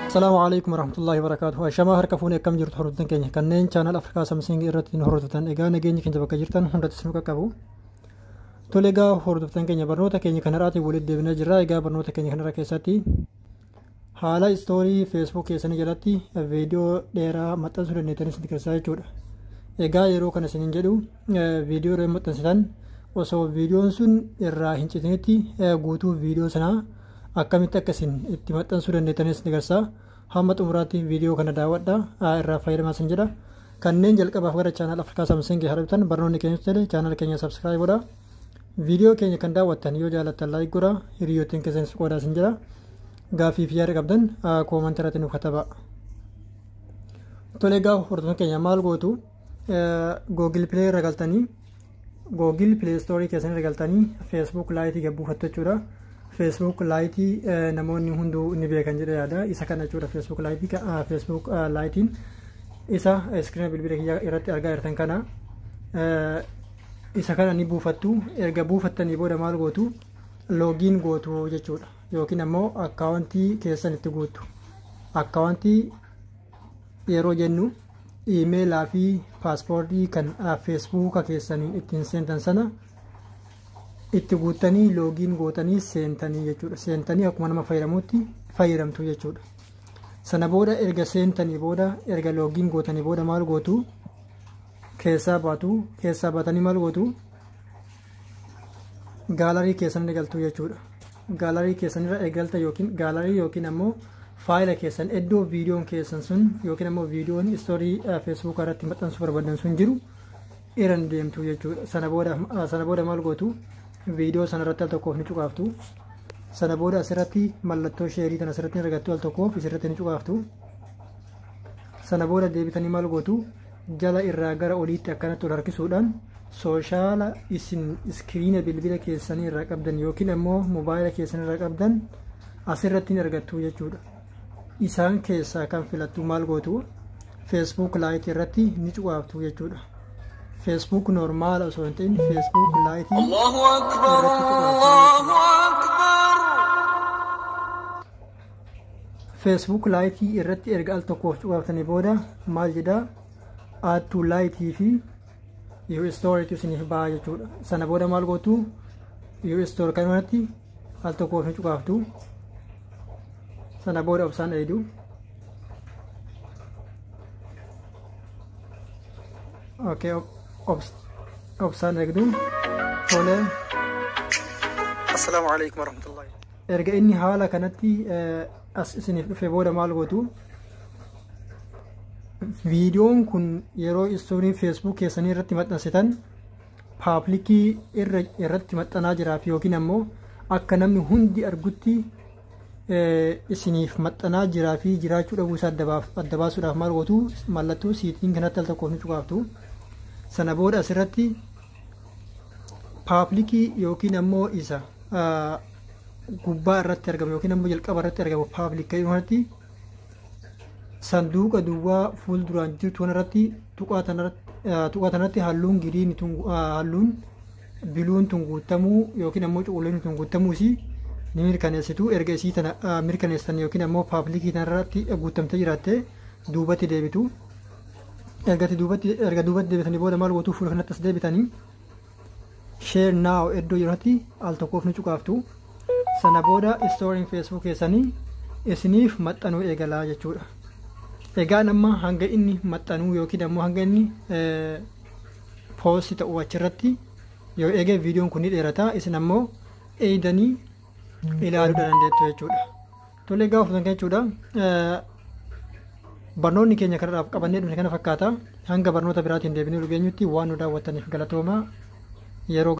Asalaamu alaikum warahmatullahi wabarakatuh. Ashamaa harka fuunee, akkam jirtu hordoftoota keenya kanneen channel Afrikaa Samsung irratti nu hordoftan? Egaa nageenyi keenya bakka jirtan hundatti isin qaqqabu. Tole, egaa hordoftoota keenya, barnoota keenya kanarraatiin walitti deebinee jirra. Egaa barnoota keenya kanarra keessatti haala story Facebook keessanii jalatti viidiyoo dheeraa maxxansuu dandeettanis isin agarsiisaa jechuudha. Egaa yeroo kana isiniin jedhu, viidiyoo yeroo maxxansitan osoo viidiyoon sun irraa hin citinitti guutuu viidiyoo sanaa akkamitti akka isin itti maxxansuu dandeettanis ni agarsiisa. Hamma xumuraatti viidiyoo kana daawwadha, irraa fayyadamaa isin jedha. Kanneen jalqabaaf gara channel Afrikaa Samsung hordoftan, barnoonni keenya ta'e channel keenya subscribe godha. Viidiyoo keenya kan daawwattan yoo jaalattan like godha, hiriyoottiin keessanis qoodaa isin jedha. Gaaffii fi yaada qabdan comment irratti nuuf katabaa. Tole, egaa hordoftoota keenya, maal gootu? Google Play irra galtanii, Google Play Store keessan irra galtanii Facebook Lite gad buufattu jechuudha. Facebook Lite namoonni hunduu ni beekan jedhee yaada. Isa kana jechuudha Facebook Lite. Facebook Lite isa screen bilbila kiyyaa irratti argaa jirtan kana. Isa kana ni buufattu. Erga buufattanii booda maal gootu? Login gootu jechuudha. Yookiin ammoo account keessan itti guuttu. Account yeroo jennu email fi password kan Facebook keessanii ittiin seentan sana itti guuttanii login gootanii seentanii jechuudha. Seentanii akkuma nama fayyadamutti fayyadamtu jechuudha. Sana booda erga seentanii booda, erga login gootanii booda maal gootu? Keessaa baatu. Keessaa baatanii maal gootu? Gallery keessan galtu jechuudha. Gallery keessan irra eegalta yookiin gallery yookiin ammoo faayila keessan iddoo viidiyoon keessan sun yookiin ammoo viidiyoon story Facebook irratti maxxansuu barbaadan sun jiru irra deemtu jechuudha. Sana booda maal gootu? Viidiyoo sana irratti al tokkoof ni cuqaaftu. Sana booda asirratti mallattoo share kana asirratti ni argattu, al tokkoof asirratti ni cuqaaftu. Sana booda deebitanii maal gootu? Jala irraa gara oliitti akkanatti ol harkisuudhaan social isin screen bilbila keessanii irraa qabdan yookiin ammoo mobaayila keessanii irraa qabdan asirratti ni argattu jechuudha. Isaan keessaa kan filattu maal gootu? Facebook Lite irratti ni cuqaaftu jechuudha. Facebook normal osoo hin ta'in Facebook Lite الله أكبر irratti cuqaaftu الله jechuudha. أكبر. Facebook Lite irratti erga al tokkoof cuqaaftanii booda maal jedhaa? Add to Lite fi your story isiniif ba'a jechuudha. Sana booda maal gootu? Your story kanatti al tokkoof ni cuqaaftu. Sana booda obsaan eeydu. Okay, obsaan eegdu. Tole. Assalaamu alaikum warahmatullahi. Erga inni haala kanatti as isiniif dhufe booda maal gootu? Viidiyoon kun yeroo story Facebook keessanii irratti maxxansitan public irratti maxxanaa jiraaf yookiin ammoo akka namni hundi argutti isiniif maxxanaa jiraa fi jiraachuu dhabuu isaa adda baasuudhaaf maal gootu? Mallattoo setting kanatti al tokkoof ni cuqaaftu. Sana booda asirratti public yookiin ammoo isa gubbaa irratti argamu yookiin ammoo jalqaba irratti argamu public kanatti sanduuqa duwwaa fuulduraan jirtu kanarratti tuqaa tanarratti halluun green, halluun bluen tun guutamuu yookiin ammoo cuquliinni tun guutamuu isii ni mirkaneessitu. Erga isii tana mirkaneessitan yookiin ammoo public tanarratti guutamtee jiraatte duubatti deebitu. Erga duubatti deebitanii booda maal gootu? Fuula kanatti as deebitanii share now iddoo jirutti al tokkoof ni cuqaaftu. Sana booda storyn Facebook keessanii isiniif maxxanuu eegalaa jechuudha. Egaa amma hanga inni maxxanuu yookiin ammoo hanga inni post ta'u achirratti yoo eegee viidiyoon kun ni dheerata, isin ammoo eeydanii ilaaluu dandeettu jechuudha. Tole, egaa hordoftoota jechuudha. Barnoonni keenya kanarraaf qabannee dhufne kana fakkaata. Hanga barnoota biraatiin deebinee dhugeenyutti waan nu daawwattaniif galatooma. Yeroo